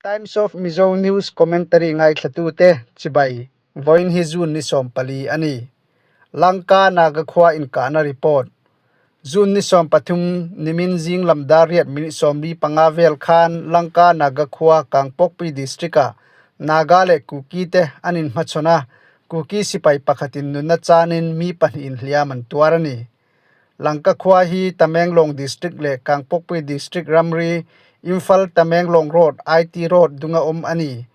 Times of Mizo News Commentary ngaithlatute chibai vawiin hi June ni 14 a ni. Lanka Naga khua inkahna report. June ni 13 nimin zing lam dar riat minute 45 vel khan Lanka Naga khua Kangpokpi district-ah Naga leh Kuki te an inhmachhawn a, Kuki sipai pakhatin nunna chanin mi pahnihin hliam an tuar a ni. Lanka khua hi Tamenglong District leh Kangpokpui District ramri Imphal Tamenglong Road, IT Road, dunga awm a ni.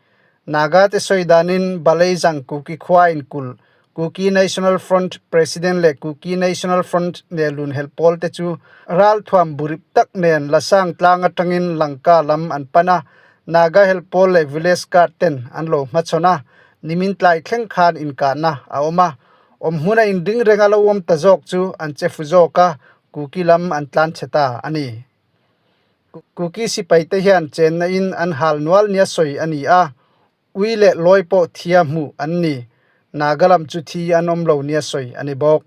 Naga te sawi danin Baleijang Kuki khua inkulh Kuki National Front President leh Kuki National Front nelun helh pawl te chu ralthuam burip tak nen Lasang tlang atangin Lanka lam an pan a, Naga helh pawl leh Village Guard ten an lo hmachhawn a, nimin tlai thleng khan inkahna a awm a. Awm hmuna inring reng a lo awm ta zawk chu an che fu zawk a, Kuki lam an tlan chhe ta a ni. Kuki sipai te hian chenna in an hal nual nia sawi a ni a, ui leh lawi pawh thia hmuh an ni. Naga lam chu thi an awm lo nia sawi a ni bawk.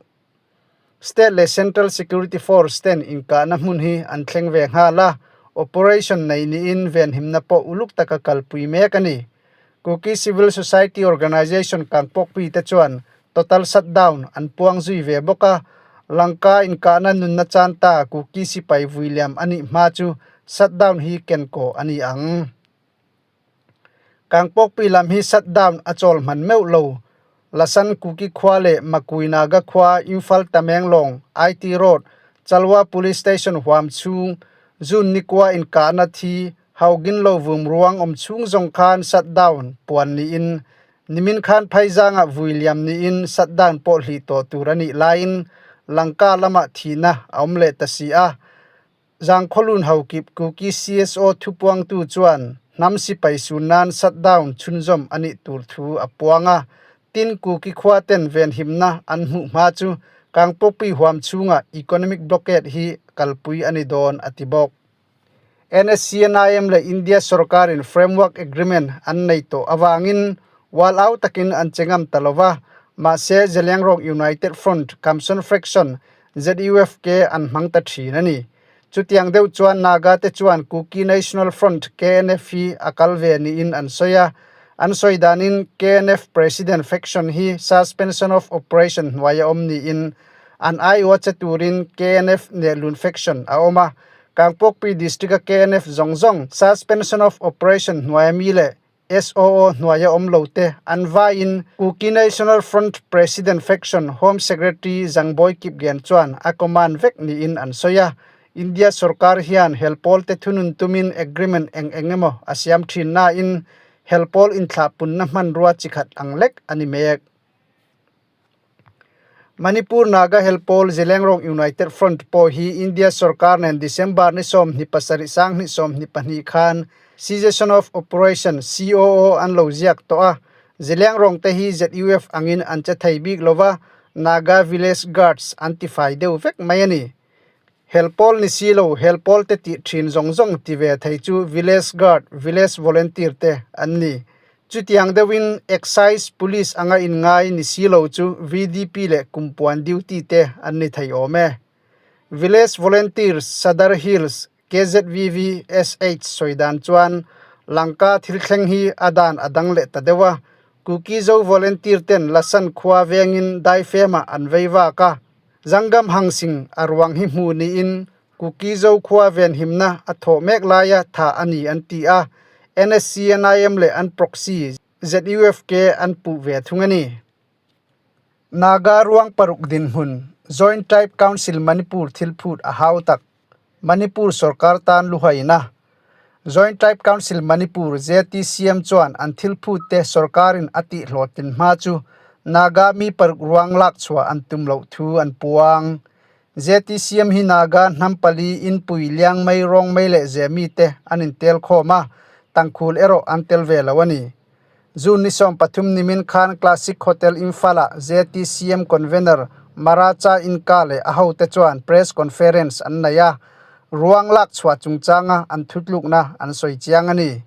State leh Central Security Force ten inkahna hmun hi an thleng ve nghal a, operation nei niin venhimna pawh uluk taka kalpui mek a ni. Kuki Civil Society Organisation Kangpokpi te chuan total shutdown an puang zui ve bawk a, Lanka inkahna nunna chan ta Kuki sipai vuiliam a nih hma chu shutdown hi kenkawh a ni ang. Kangpokpi lam hi shutdown a chawl hman meuh lo. Lasan Kuki khua leh Makui Naga khua Imphal Tamenglong IT Road Chalwa Police Station huam chhung June nikua inkahna thi Haugin lo vum ruang awm chhung zawng khan shutdown puan niin nimin khan phaizangah vui liam niin shutdown pawh hlih tawh tur a nih laiin Lanka lamah thihna a awm leh ta si a. Zangkhawlun Haukip Kuki CSO thupuangtu chuan hnam sipai sun nan shutdown chhunzawm a nih tur thu a puang a, tin Kuki khua ten venhimna an hmuh hma chu Kangpokpi huam chhungah economic blockade hi kalpui a ni dawn a ti bawk. NSCNIM leh India sorkarin framework agreement an nei tawh avangin wal au takin an che ngam ta lo va, mahse Zeliangrong United Front, Kamson Fraction, ZUFK an hmang ta thin a ni. Chutiang deuh chuan Naga te chuan Kuki National Front, KNF, hi a kal ve niin an sawi a, an sawi danin KNF President faction hi suspension of operation hnuaia awm niin an aiawh che turin KNF Nehlun faction a awm a, Kangpokpi District-a KNF zawng zawng suspension of operation hnuaia mi leh SOO hnuaia awm lo te an vaiin Kuki National Front President faction Home Secretary Zangbawi Kipgen chuan a command vek niin an sawi a. India sorkar hian helpawl te thunun tumin agreement eng eng emaw a siam thin nain helpawl inthlahpunna hmanrua chi khat ang lek a ni mek. Manipur Naga Helpawl Zelengrong United Front pawh hi India sorkar nen December ni 27 2022 khan Cessation of Operation, COO, an lo ziak tawh a. Zelengrong te hi ZUF angin an che thei bik lova, Naga Village Guards an tifai deuh vek mai a ni. Helpawl ni si lo, helpawl te tih thin zawng zawng ti ve thei chu Village Guard, Village Volunteer te an ni. Chutiang deuhin Excise Police anga inngai ni si lo chu VDP leh Kumpuan duty te an ni thei awm e. Village Volunteers Sadar Hills KZVV SH sawi dan chuan Lanka thil thleng hi a dan a dang leh ta deuh a, Kuki Zo Volunteer ten Lasan khua vengin daifemah an vei vak a, Zangam Hangsing a ruang hi hmu niin Kuki Zo khua venhimna a thawh mek laia tha a ni an ti a, NSCNIM leh an proxy ZUFK an puh ve thung a ni. Naga ruang paruk dinhmun Joint Tribe Council Manipur thil phut a hau tak Manipur sorkar tan luhaina Joint Tribe Council Manipur, JTCM, chuan an thil phut te sorkarin a tihhlawhtlin hma chu Naga mi paruk ruang lak chhuah an tum loh thu an puang. JTCM hi Naga hnam pali inpui liang mai rawng mai leh ze mite an intel khawm a, tangkhul erawh an tel ve lo a ni. June ni 13 nimin khan Classic Hotel Imphal-ah JTCM Convener Maracha Inka leh a hote chuan press conference an nei a, ruang lak chhuah chungchanga an thutlukna an sawi chiang a ni.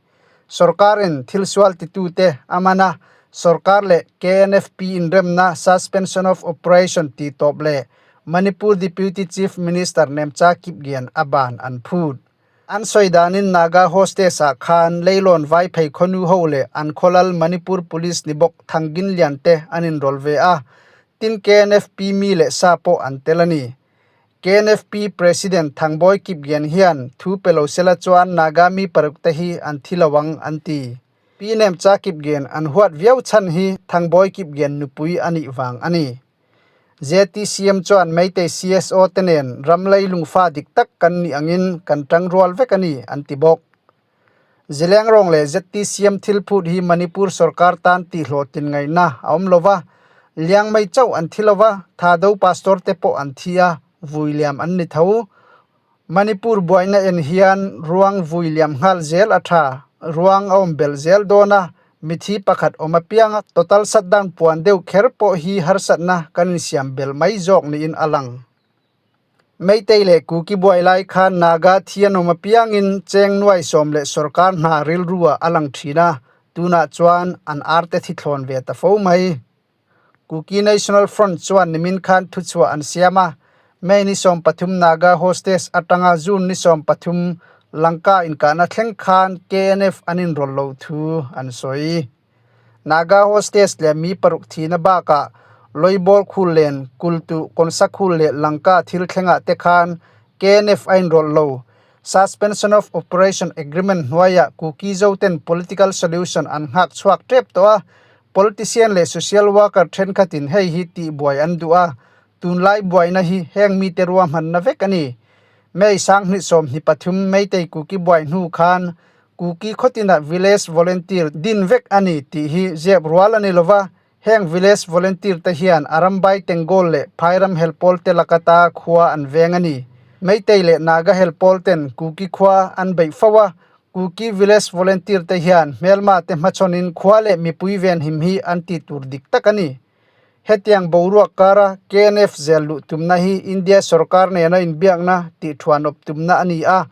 Sorkarin thil sual titute a man a, sorkar leh KNFP inremna suspension of operation tih tawp leh Manipur Deputy Chief Minister Nemcha Kipgen a ban an phut. An sawi danin Naga hostage ah khan Leilawn Vaiphei khawnu ho leh an khawlal Manipur Police ni bawk Thanginlian te an inrawlh ve a, tin KNFP mi leh sa pawh an tel a ni. KNFP President Thangboi Kipgen hian thu pe lo sela chuan Naga mi paruk te hi an thi lo ang an ti. Pi Nemcha Kipgen an huat viau chhan hi Thangboi Kipgen nupui a nih vang a ni. ZTCM chuan Meitei CSO te nen ram leilungfa dik tak kan nih angin kan tangrual vek a ni an ti bawk. Zilengrong leh ZTCM thil phut hi Manipur sorkar tan tihhlawhtlin ngaihna a awm lo va, liang mai chauh an thi lo va, Thado pastor te pawh an thi a, vui liam an ni tho. Manipur buaina en hian ruang vui liam nghal zel a tha, ruang a awm belh zel dawn a, mithi pakhat awm apianga total shutdown puan deuh kher pawh hi harsatna kan insiam belh mai zawk niin a lang. Meitei leh Kuki buai lai khan Naga thi an awm apiangin cheng nuai sawm leh sorkar hna rilruah a lang thin a, tunah chuan an arte thi thlawn ve ta fo mai. Kuki National Front chuan nimin khan thuchhuah an siam a, May ni 13 Naga hostage atanga June ni 13 Lanka inkahna thleng khan KNF an inrawlh loh thu an sawi. Naga hostage leh mi paruk thihna bakah Loibawr khul len kultu Konsa khul leh Lanka thil thlengah te khan KNF a inrawlh lo. Suspension of Operation Agreement hnuaiah Kuki Zoten political solution an nghak chhuak tep tawh a, politician leh social worker thenkhatin hei hi tihbuai an duh a, tunlai buaina hi heng mite ruahmanna vek a ni. May 2023 Meitei Kuki buai hnu khan Kuki khawtinah Village Volunteer din vek a ni tih hi ziak rual a ni lova, heng Village Volunteer te hian Arambai Tenggol leh Phairam helpawl te lakata khua an veng a ni. Meitei leh Naga helpawl ten Kuki khua an beih fo a, Kuki Village Volunteer te hian hmelma te hmachhawnin khua leh mipui venhim hi an ti tur dik tak a ni. Hetiang boruak kara KNF zel luh tumna hi India sorkar nena inbiakna tih thuanawp tumna a ni a.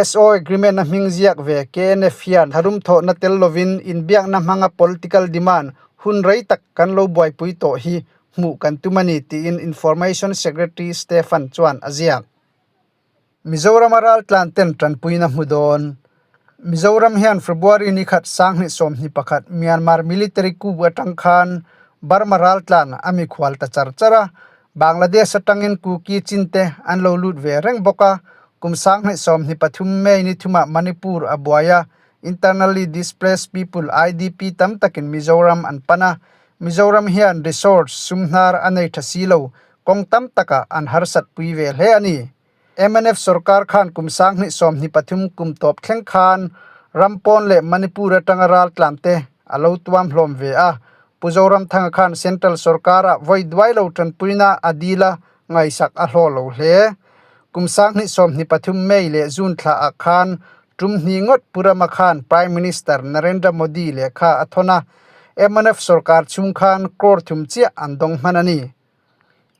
SO agreement a hming ziak ve KNF hian tharum thawhna tel lovin inbiakna hmanga political demand hun rei tak kan lo buaipui tawh hi hmuh kan tum a ni tiin Information Secretary Stephan chuan a ziak. Mizorama raltlan ten tanpuina hmu dawn. Mizoram hian February ni khat 2021 Myanmar military coup atang khan Burma raltlan a mikhual ta char char a, Bangladesh atangin Kuki Chin te an lo lut ve reng bawk a, kum 2023 May ni thumah Manipur a buai a, Internally Displaced People, IDP, tam takin Mizoram an pan a, Mizoram hian resource sumhnar a nei tha si lo, Kawng tam takah an harsat pui ve hle a ni. Mnf sorkar khan kum 2023 kum tawp thleng khan ram pawn leh Manipur atanga raltlam te a lo tuam hlawm ve a. Pu Zoramthanga khan Central sorkara vawi duai lo tanpuina a dil a ngaihsak a hlawh lo hle. Kum 2023 May leh June thla ah khan tum hnih ngawt Pu Rama khan Prime Minister Narendra Modi lehkha a thawn a. Mnf sorkar chhung khan crore thum chiah an dawng hman a ni.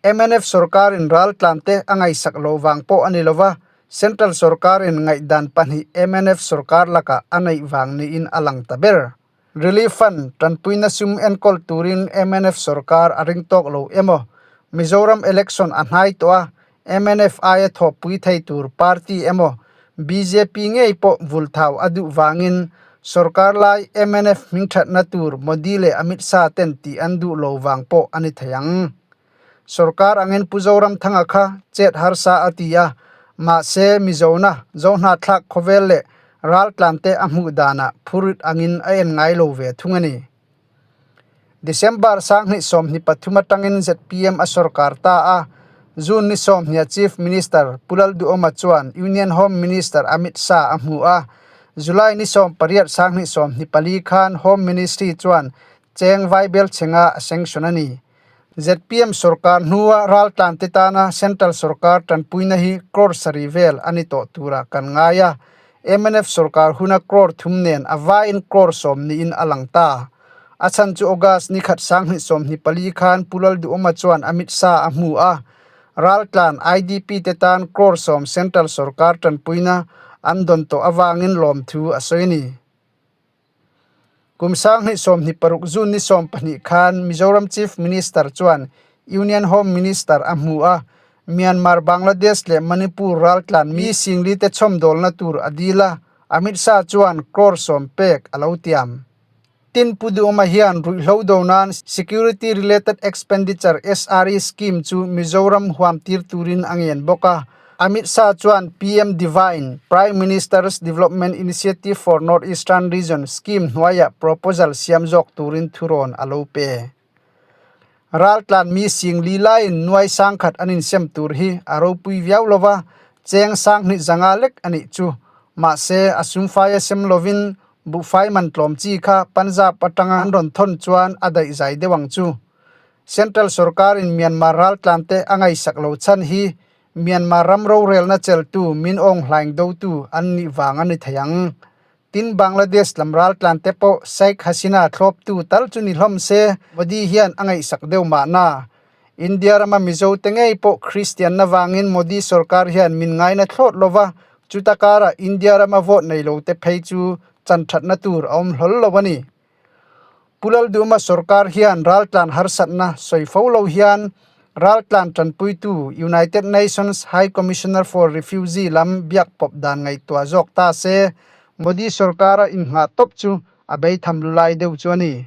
Mnf sorkarin raltlan te a ngaihsak loh vang pawh a ni lova, Central sorkarin ngaihdan pahnih mnf sorkar lakah a neih vang niin a lang ta ber. Relief Fund tanpuina sum enkawl turin mnf sorkar a ring tawk lo emaw, Mizoram election a hnai tawh a, mnf aia thawhpui thei tur party emaw bjp ngei pawh vulthau a duh vangin sorkar lai mnf hmingthatna tur Modi leh Amit Shah ten tih an duh lo vang pawh a ni thei ang. Sorkar angin Pu Zoramthanga kha chet harsa a ti a, mahse Mizona Zohnahthlak khawvel leh raltlante a hmuh danah phurit angin a en ngai lo ve thung a ni. December 2023 atangin zpm a sorkar ta a, June ni 20 Chief Minister Pu Lalduhoma chuan Union Home Minister Amit Shah a hmu a, July ni 18 2024 khan Home Ministry chuan cheng vaibel chhenga a sanction a ni. Zpm sorkar hnua raltlante tana Central sorkar tanpuina hi crore sarih vel a ni tawh turah kan ngai a, mnf sorkar huna crore thum nen a vaiin crore sawm niin a lang ta. A chhan chu August ni khat 2024 khan Pu Lalduhoma chuan Amit Shah a hmu a, raltlan IDP te tan crore sawm Central sorkar tanpuina an dawn tawh avangin lawmthu a sawi a ni. Kum 2026 June ni 12 khan Mizoram Chief Minister chuan Union Home Minister a hmu a, Myanmar, Bangladesh leh Manipur raltlan mi singli te chhawmdawlna tur a dil a, Amit Shah chuan crore 10 pek a lo tiam. Tin Pu Duhawma hian ruihhlo do nan Security Related Expenditure, SRE, scheme chu Mizoram huam tir turin a ngen bawk a. Amit Shah chuan PM Divine, Prime Minister's Development Initiative for North Eastern Region, scheme hnuaiah proposal siam zawk turin thurawn a lo pe. Raltlan mi singli laiin nuai sangkhat an insem tur hi a ropui viau lo va, cheng sanghnih zanga lek a nih chu. Mahse, a sumfai a sem lovin buhfai man tlawm chi kha Punjab atanga an rawn thawn chuan a daih zai deuh ang chu. Central sorkarin Myanmar raltlan te a ngaihsak lo chhan hi Myanmar ram rorelna cheltu min awng hlaing dotu an nih vang a ni thei ang. Tin Bangladesh lam raltlan te pawh Sheikh Hasina thlawptu tal chu ni hlawm se, Modi hian a ngaihsak deuh mahna. India rama Mizo te ngei pawh Kristianna vangin Modi sorkar hian min ngaina thlawt lova, chuta karah India rama vote nei lo te phei chu chan thatna tur a awm hlawl lo a ni. Pu Lalduma sorkar hian raltlan harsatna sawi fo lo hian raltlan tanpuitu United Nations High Commissioner for Refugee lam biak pawp dan ngaihtuah zawk ta se, Modi sorkara innghah tawp chu a beitham lulai deuh chu a ni.